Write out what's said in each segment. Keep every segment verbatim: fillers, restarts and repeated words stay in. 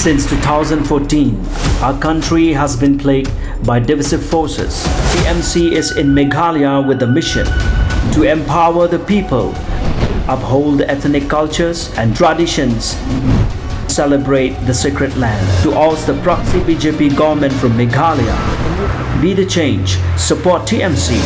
Since two thousand fourteen, our country has been plagued by divisive forces. T M C is in Meghalaya with the mission to empower the people, uphold ethnic cultures and traditions, celebrate the sacred land, to oust the proxy B J P government from Meghalaya. Be the change. Support T M C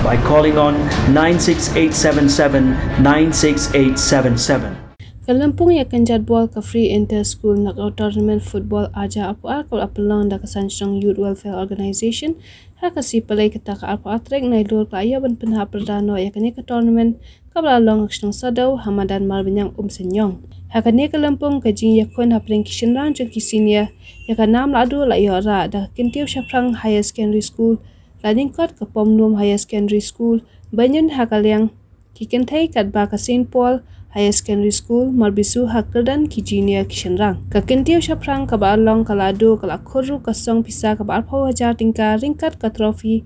by calling on nine six eight seven seven nine six eight seven seven. Ka lympung ïa ka kynjat bol ka Free Inter School Knockout Tournament Football arhajar arphew ar kaba la pynlong da ka Sainshnong Youth Welfare Organisation ha ka sngi Palei kata ka arphew ar tarik Nailur ka la ïoh ban pynhap pyrda noh ïa kane ka tournament kaba la long ha ka shnong Saddew ha madan Marbaniang Umsynñiang. Ha kane ka lympung ka jingïakhun hapdeng ki shynrang jong ki senior ïa ka nam lahduh la ïoh rah da ka Kyntiew Shaphrang Higher Secondary School la lyngkot ka Pomnum Higher Secondary School Baniun ha ka liang ki kynthei katba ka Saint Paul Higher Secondary School Marbisu ha kyrdan ki junior ki shynrang. Ka Kyntiew Shaphrang kaba la long ka lahduh ka la khur ruh ka song pisa kaba arphew hajar tyngka ryngkat ka trophy,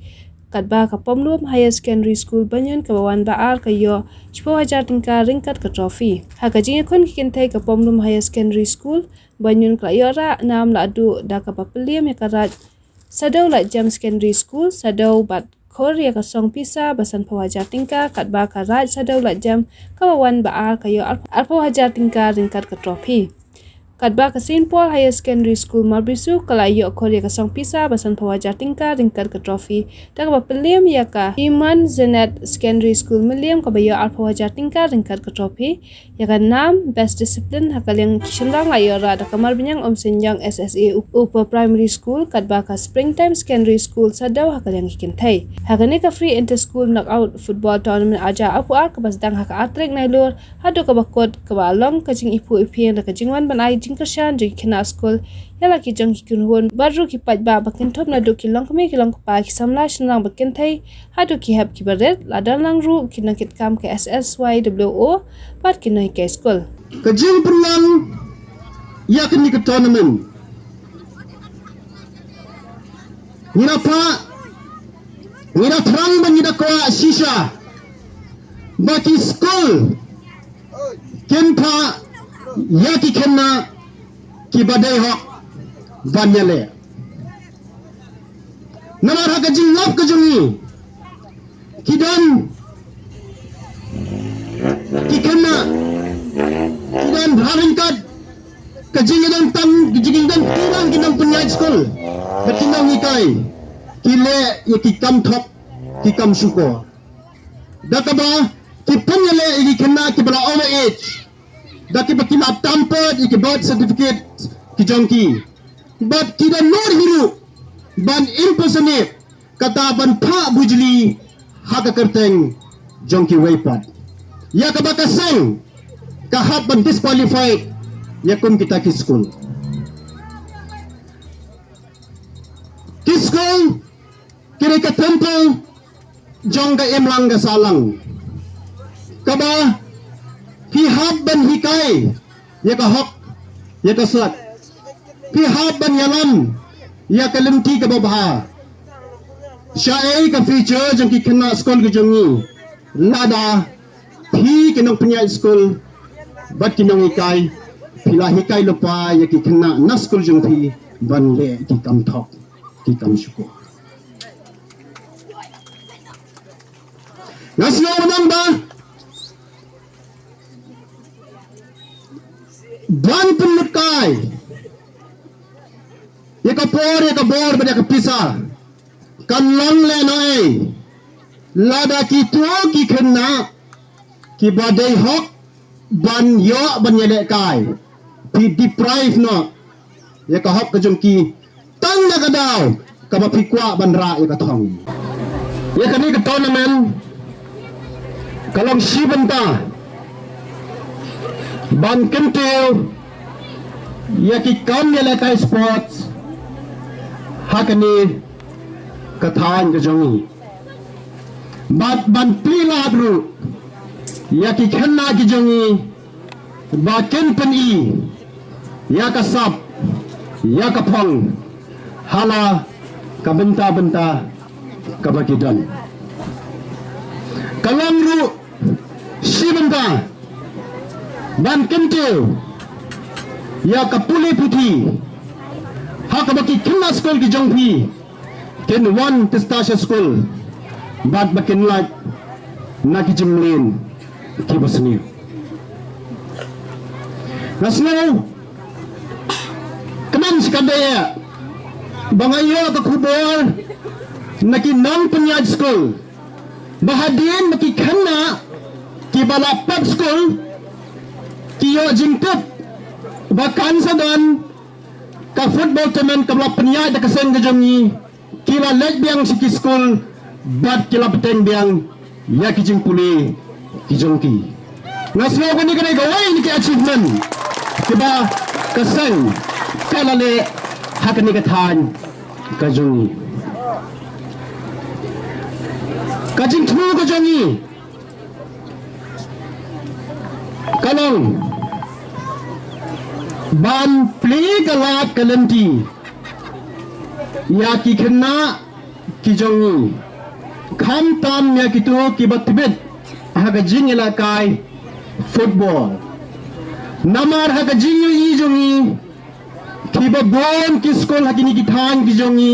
katba ka Pomnum Higher Secondary School Baniun kaba wan ba ar ka ïoh shiphew hajar tyngka ryngkat ka trophy. Ha ka jingïakhun ki kynthei ka Pomnum Higher Secondary School Baniun ka la ïoh rah nam lahduh da kaba pynliem ïa ka Raid Saddew Ladjem Secondary School Saddew bad khur ïa ka song pisa ba sanphew hajar tyngka, katba ka Raid Saddew Ladjem kaba wan ba ar ka ïoh arphew hajar tyngka ryngkat ka trophy. Katba ka Saint Paul Higher Secondary School Marbisu ka la ïoh khur ïa ka song pisa ba sanphew hajar tyngka ryngkat ka trophy da kaba pynliem ïa ka Iman Zenat Secondary School Mylliem kaba ïoh arphew hajar tyngka ryngkat ka trophy. Ïa ka nam Best Discipline ha ka liang ki shynrang la ïoh rah da ka Marbaniang Umsynñiang S S A Up-, Upper Primary School, katba ka Springtime Secondary School Saddew ha ka liang ki kynthei. Ha kane ka Free Inter School Knockout Football Tournament arhajar arphew ar kaba sdang ha ka ar tarik Nailur haduh kaba kut kaba la long ka jingiphuh iphieng da ka jingwan ban ai jingkyrshan jong ki khynnah skul ïa la ki jong ki kynhun bad ruh ki paidbah ba kynthup naduh ki longkmie ki longkpa, ki samla shynrang bad kynthei haduh ki hep ki barit, la don lang ruh ki nongkitkam ka S S Y W O bad ki nonghikai skul. Ka jingpynlong ïa kane ka tournament, ngi la phah, ngi la thrang bad ngi la kwah shisha ba ki skul kin phah ïa ki khynnah kiba dei hok ban ïaleh. Namar ha ka jinglap ka jong ngi, ki don, ki khynnah, ki don ha ryngkat ka jingïadon tang, ka jingïadon tang ki nongpynïaid skul bad ki nonghikai, ki leh ïa ki kam thok, ki kam shukor. Da kaba ki pynïaleh ïa ki khynnah kiba la over age, da kiba ki la tam pat ïa ki birth certificate ki jong ki. Bad ki da nud hi ruh ban impersonate, kata ban phah bujli ha ka kyrteng jong kiwei pat. Ïa kaba ka seng ka hap ban disqualified ïa kum kita ki skul. Ki skul ki dei ka temple jong ka imlang ka sahlang, kaba phi hap ban hikai ïa ka hok ïa ka slat, phi hap ban ïalam ïa ka lynti kaba bha. Shaei ka future jong ki khynnah skul ka jong ngi lada phi ki nongpynïaid skul bad ki nonghikai phi la hikai lypa ïa ki khynnah na skul jong phi ban leh ki kam thok, ki kam shukor. Nga sngew nang ba ban pynlut kai ïa ka por, ïa ka bor bad ïa ka pisa kan long lehnohei lada kito ki khynnah kiba dei hok ban ïoh ban ïalehkai, phi deprive noh ïa ka hok ka jong ki tang na ka daw kaba phi kwah ban rah ïa ka thong. Ïa kane ka tournament ka long shi bynta ban kyntiew ïa ki kam ïalehkai sports ha kane ka thaiñ ka jong ngi. Bad ban plie lad ruh ïa ki khynnah ki jong ngi ba kin pyni ïa ka sap ïa ka phong ha la ka bynta bynta kaba ki don. Ka long ruh shi bynta ban kyntiew ïa ka pule puthi ha kaba ki khynnah skul ki jong phi kin wan tista sha skul bad ba kin lait na ki jingmlien kiba sniew. Nga sngew kmen shikatdei ba nga ïoh ka khubor na ki nongpynïaid skul ba hadien ba ki khynnah kiba la pep skul ki ïoh jingtip ba kan sa don ka football tournament kaba la pynïaid da ka seng ka jong ngi, ki la leit biang sha ki skul bad ki la bteng biang ïa ki jingpule ki jong ki. Nga sngew kane ka dei kawei na ki achievement kiba ka seng ka la leh ha kane ka thaiñ ka jong ngi. Ka jingthmu ka jong ngi ka long ban plie ka lad ka lynti ïa ki khynnah ki jong ngi, khamtam ïa kito kiba tbit ha ka jingïalehkai football. Namar ha ka jingïohi jong ngi, kiba bun ki skul ha kine ki thaiñ ki jong ngi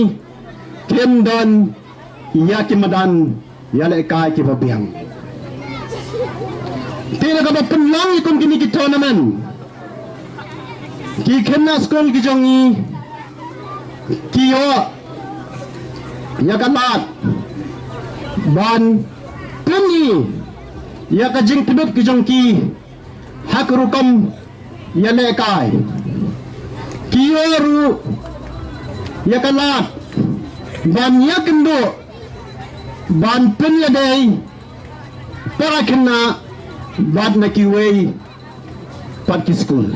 kim don ïa ki madan ïalehkai kiba biang. Te da kaba pynlong ïa kum kine ki tournament, ki khynnah skul ki jong ngi ki ïoh ïa ka lad ban pyni ïa ka jingtbit ki jong ki ha ka rukom ïalehkai. Ki ïoh ruh ïa ka lad ban ïakynduh ban pynïadei para khynnah bad na kiwei pat ki skul.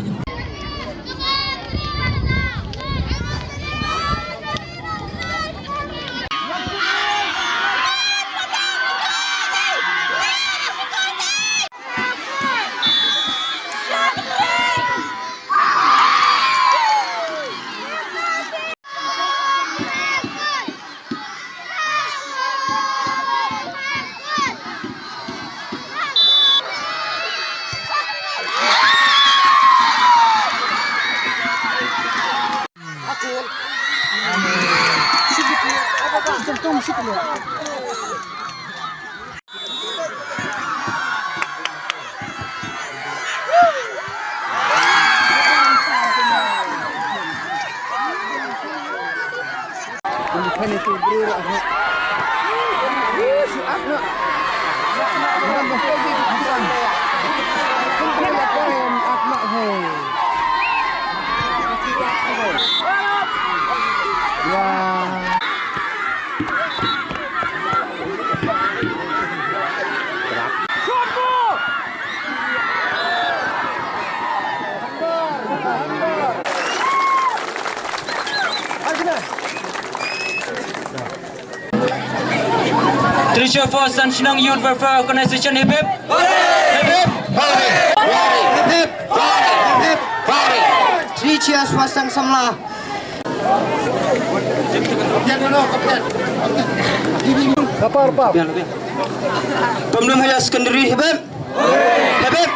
Trishul Force and Shnong Youth Welfare Organization, hip hip. Hip hip. Hip hip. Hip hip. Three cheers for Seng Samla. Kapar pap. Tumnum Higher Secondary, hip hip. Hip hip.